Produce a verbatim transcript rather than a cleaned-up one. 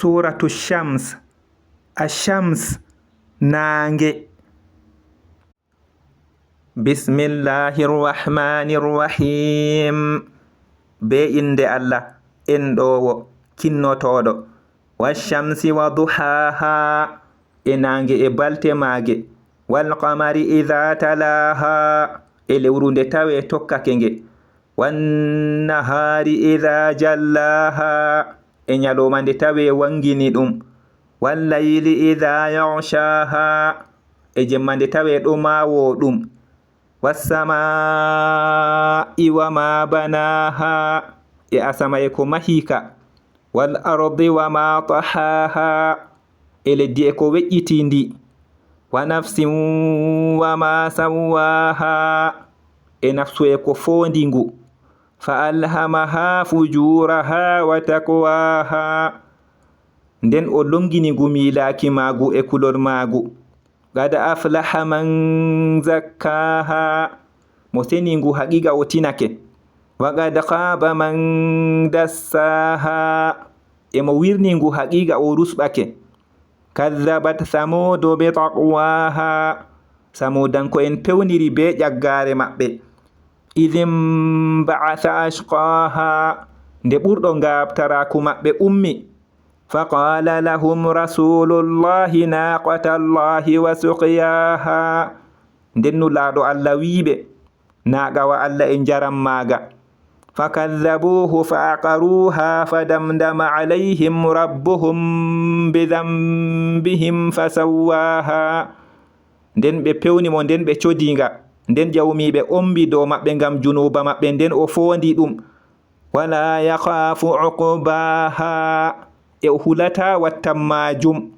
Suratu Shams. Ashams, naange. Bismillahir Rahmanir Rahim. Be innde Allah, enɗoowo, kinnotooɗo. Washamsi wa duhaha, e naange e balte maage. Wal qamari idha talaha, e lewru nde tawe tokkake nge. Wan nahari idha jallaha, e ñalawma nde tawe wangini ɗum. Wal layli idha yaghshaha, e jemma nde tawe ɗo mawo ɗum. Wassamaa'i wa ma banaha, e asama e ko mahi ka. Wal ardi wa ma tahaha, e leddi e ko weƴƴiti ndi. Wa nafsin wa ma sawwaha, e nafsu e ko foondi ngu. Fa alhamaha fujuraha wa taqwaha, nden o longini ngu miilaaki maagu e kulol maagu. Qad aflaha man zakkaha, mo seni ngu haqiqa o tinake. Wa qad khaba man dassaha, e mo wirni ngu haqiqa o rusɓake. Kadhabat thamudu bi taqwaha, samudanko en pewniri be ƴaggaare maɓɓe. Idh inba'atha ashqaha, nde ɓurɗo ngaabtaraaku maɓɓe ummi. Faqala lahum rasulullahi naqata Allahi wa suqyaha. Nden Nulaaɗo Allah wi'i ɓe, naaqa wa Allah e njaram maaga. Fakadhabuhu fa aqaruha fadamdama alayhim rabbuhum bidhanbihim fasawwaha. Nden ɓe pewni mo, nden ɓe codi nga. Nden Jawmiiɓe ombi dow maɓɓe ngam junuuba maɓɓe, nden o foondi ɗum. Wala yakhafu uqbaha, e o hulata wattan maajum.